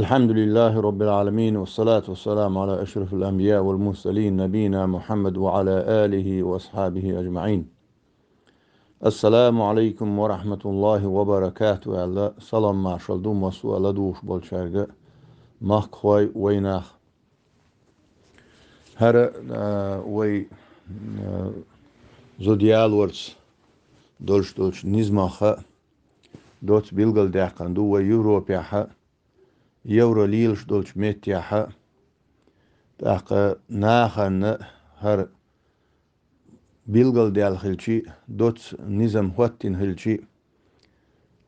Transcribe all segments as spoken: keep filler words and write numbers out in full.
الحمد لله رب العالمين، والصلاة والسلام على أشرف الأنبياء والمرسلين، نبينا محمد وعلى آله وأصحابه أجمعين. السلام عليكم ورحمة الله وبركاته. Аьлла, салам маршал ду массо а ладувгӀаш болчаьрга, махкахой, вайнах. ХӀара, а, вай, а, зуда ялорца долуш долчу низамах а доцца билгалдаьккхина ду вай Европехь а, евро лелаш долчу меттехь а, тӀаккха нахана хӀара билгалдаьлла хилчи, доцца низам хӀоттийна хилчи,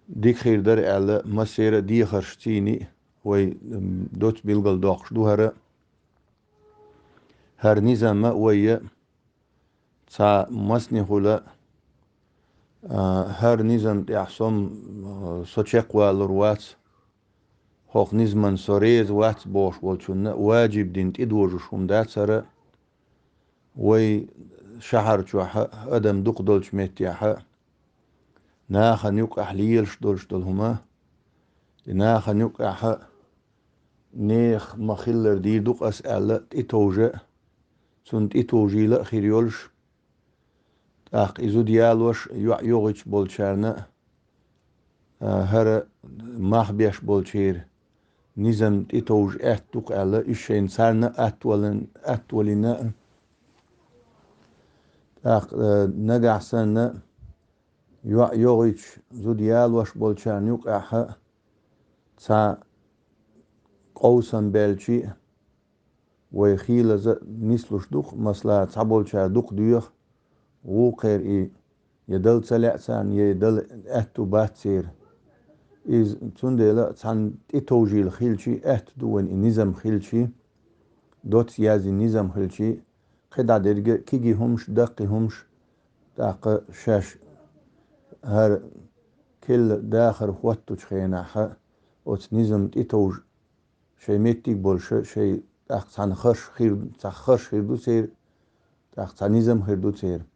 дика хир дара аьлла, массеран а дехарш цийний вай, м, доцца билгалдоккхуш ду хӀара. ХӀара низам а вай а цхьа масне хуьлу, а, хӀара низам тӀехь со-м, а, со чекхвалур вац, хӀокху низамна со реза вац бохуш волчунна а ваджиб дина тӀедожуш хӀума дац хӀара. Вай шахьар чохь а, адам дукха долчу меттехь а, нахана юккъехь лелаш долуш долу хӀума, и нахана юккъехь а нехан ма-хиллара дийр ду-кх ас аьлла, тӀетовжа а, цунна тӀетовжийла а хир йолуш, тӀаккха и зуда ялош, йоӀ йогӀуьйтуш болчарна а, а, хӀара мах беш болчеран низам тӀетовжа аьтта ду-кх аьлла, уьш шайна царна а атта валан-, атта валийна а. ТӀаккха, а, нагахь санна йоӀ йогӀуьйтуш, зуда ялош болчарна юккъехь а цхьа къовсам баьлчи а, вай хийлаза а нислуш ду-кх, масала, цхьаболчара дукха доьху, вукхеран и я дала ца лаьа царна, я и дала аьтту бац церан. Иза цундела цхьанна тӀетовжийла хилчи, аьтта ду вайн и низам хилчи, доцца яздина низам хилчи, кхидӀа дерг а кегий хӀумаш, даккхий хӀумаш, тӀаккха шаьш хӀара келла дахар хӀоттучу хенахь а оцу низам тӀетовжа шайн меттиг болуш а, шайн тӀаккха цхьана харш хир, цхьа харш хир ду церан, тӀаккха цхьа низам хир ду церан.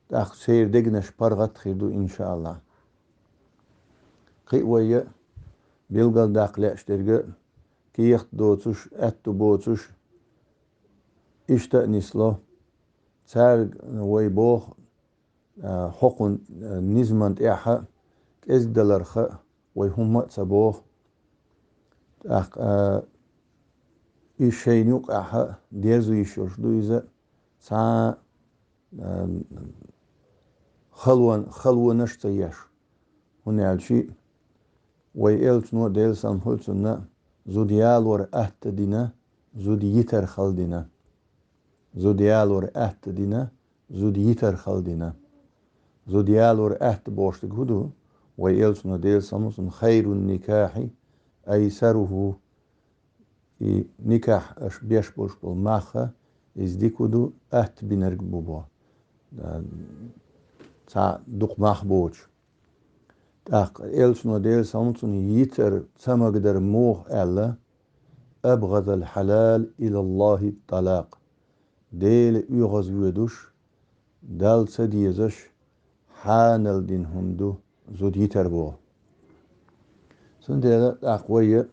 ТӀаккха церан дегнаш паргӀат хир ду, иншааллахь. Кхин а вай а билгалдаккха лаьаш дерг а, кехат доцуш, аьтту боцуш, иштта а нисло. Цаьрга вай боху, а, хӀокхунна, а, низаман тӀехь а кӀезгдаларх а вай хӀумма а ца боху. ТӀаккха, а, и шайна юккъехь а дерзо йиш йолуш ду иза, цхьа, а, халон-, халонаш а ца еш. ХӀунда аьлча вай элчано, Делан салам хуьлда цунна, зуда ялор атта дина, зуда йитар хала дина. Зуда ялор атта дина, зуда йитар хала дина. Зуда ялор атта бохуш дерг хӀун ду? Вай элчано, Делан салам хуьлда цунна, хайрун никахьи айсаруху. И никахь аша беш болуш болу мах а, иза дика хӀун ду, атта бинарг бу боху. А, цхьа дукха мах боцуш. ТӀаккха элчано, Делан салам хуьлда цунна, йитар ца магадара муха аьлла, абгӀадал хьалал илаллахӀи тӀалакъ. Дела оьгӀазвоьдуш, Далла ца дезаш, хьанал дина хӀума ду зуда йитар боху. Цундела тӀаккха вай а,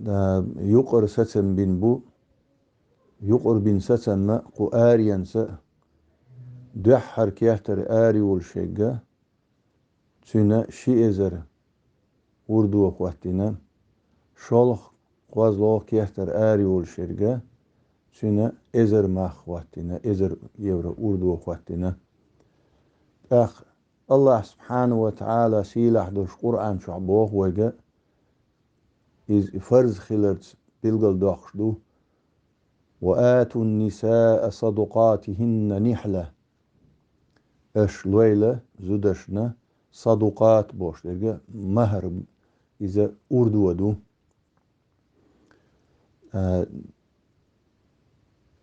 а, юкъара сацам бина бу, юкъара бина сацам а кху аренца а, дуьххьара кертара аре волуш ерг а, цуьнан ши эзар урдо хӀоттийна, шолгӀа, кхозлагӀа кертара аре волуш ерг а, цуьнан эзар мах хӀоттийна, эзар евро урдо хӀоттийна. ТӀаккха АллахӀ субхьанаху ва тагӀала сийлахь долуш Къуръан чохь боху вайга, иза фарз хиларца билгалдоккхуш ду: «Ва атун нисаа садукъатихинна нихьла». Аша лойла зудашна садукъат бохуш дерг а, махӀар, иза урдо ду. А,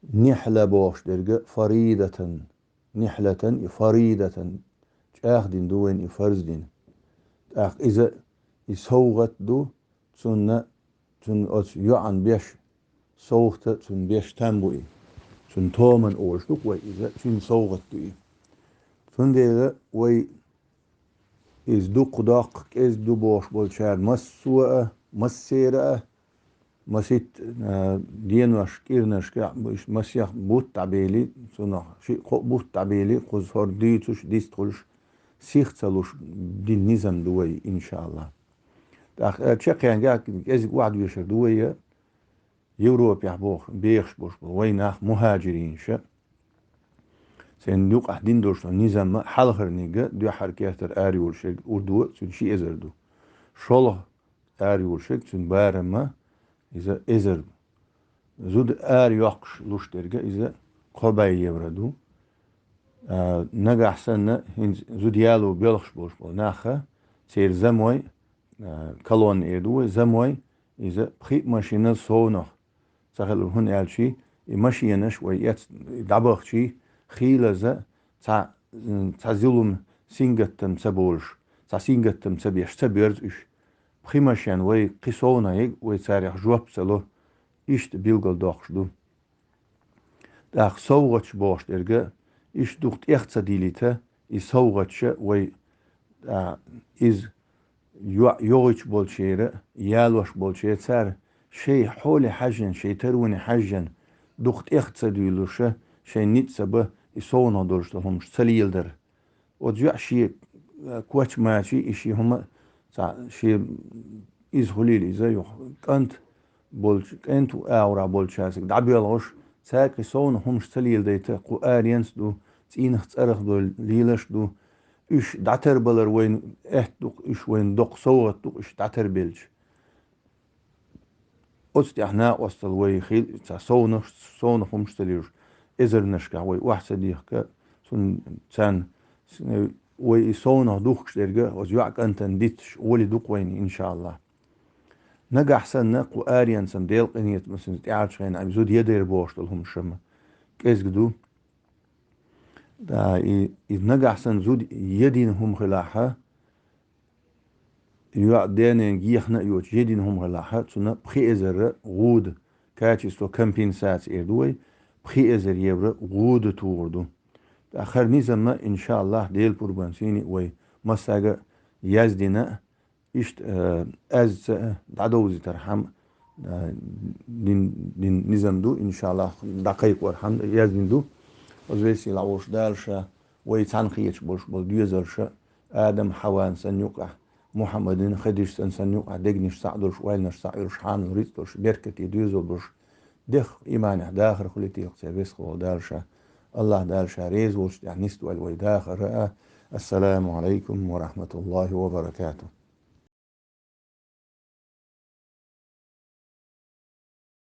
нихьла бохуш дерг а фаридатан, нихьлатан и фаридатан, чӀагӀдина ду вайна и фарз дина. ТӀаккха иза и совгӀат ду, цунна, цунна оцу йоӀана беш совгӀата, цунна беш там бу и. Цунна томан олуш ду-кх вай иза, цуьнан совгӀат ду и. Цундела вай иза дукха доккха кӀезиг ду бохуш болчара массо а массера а, масит, а, денош, кӀирнашка, иштта масех бутт дӀабели, цунах ши-кхо бутт дӀабели, кхуза хӀора дуьйцуш, дистхуьлуш, сих ца луш дина низам ду вай, иншааллахӀ. ТӀаккха, а, чаккхенга кӀезиг охьадоьшур ду вай, Европехь боху, бехаш болуш болу вай нах мухӀажиринаш. Церан юкъахь дина долуш долу низам а хьалхарниг а дуьххьара кертара арайолуш ерг урдо а цуьнан ши эзар ду. ШолгӀа арайолуш ерг цуьнан барам а иза эзар ду. Зуда арайоккхуш луш дерг а иза кхо бӀе евро ду. А, нагахь санна, хӀинца зуда яло боьлхуш болуш болу нах а, церан замой, а, колонна эр ду вай, замой, иза пхи а машина совнах ца хилар, хӀунда аьлча и машенаш вай эц дӀабахчий, хийлаза цхьа, цхьа зулам сингаттам ца болуш, цхьа сингаттам ца беш, ца боьрзу уьш. Пхи машен вай кхин совнаха йига, вай царах жоп ца ло, иштта билгалдоккхуш ду. ТӀаккха совгӀаташ бохуш дерг а, иштта дукха тӀех ца дийлийта, и совгӀаташ а вай, а, иза йо-, йогӀуьйтуш болчеран, ялош болчеран цара шайн хьоле хьаьжжина, шайн тароне хьаьжжина, дукха тӀех ца дуьйлуш а, шайн ницкъ ца бан, и совнах долуш долу хӀумаш ца леладар. Оцу йоӀ шен, а, коч мачий, и шен хӀума а, цхьа, шен иза хуьлийла иза юха, кӀант болчу, кӀентан агӀора болчаьрца дӀабоьлхуш, цаьрга кхин совнах хӀумаш ца леладайта, кху аренца ду, цӀийнах цӀарах долу лелаш а ду, уьш дӀатарбалар вайна аьтта ду-кх, уьш вайна доккха совгӀат ду-кх, уьш дӀатарбелча. Оцу тӀехь накъосталла вай хила, цхьа совнах, совнах хӀумаш ца лелош, эзарнашкахь вай охьа ца дехка, цунна, царна, вай и совнах духкуш дерг а, оцу йоӀ кӀантана дитташ, гӀоли ду-кх вайна, иншааллахӀ. Нагахь санна, кху аренца-м, Делан къинхетамца, тӀаьхьарчу хенахь зуда едер бохуш долу хӀумаш-м кӀезиг ду. Да, и, и нагахь санна зуда едина хӀума хилахь а, йоӀ денна гехна а йоцуш, едина хӀума хилахь а, цунна пхи эзар гӀуда, качество компенсации эр ду вай, пхи эзар евро гӀуда тухур ду. ТӀаккха хӀара низам а, иншааллахӀ, Делан пурбанца вай массаьрга а яздина а, иштта, э, аз ца а дӀадовзийтархьама, э, дин, дин низам ду, иншааллахӀ, дӀакхайкхорхьама яздина ду. Оцу весийлахь волуш Дала Ша вай цхьаьна хеташ болуш болу доьзалш а, Адам, Хьаван санна юкъахь, Мухьаммадин, Хадижатан санна юкъахь дегнаш схьа а долуш, ойланаш схьа а йолуш, хьанал рицкъ долуш, беркате доьзал болуш, дехха иманехь дахар хуьлийла-кх церан весхо волу Дала Ша. АллахӀ Дала Ша реза волчу тӀехь нисдойла вай дахар а. Ассаламу Ӏалайкум ва рахьматуллахӀи ва баракатухӀ.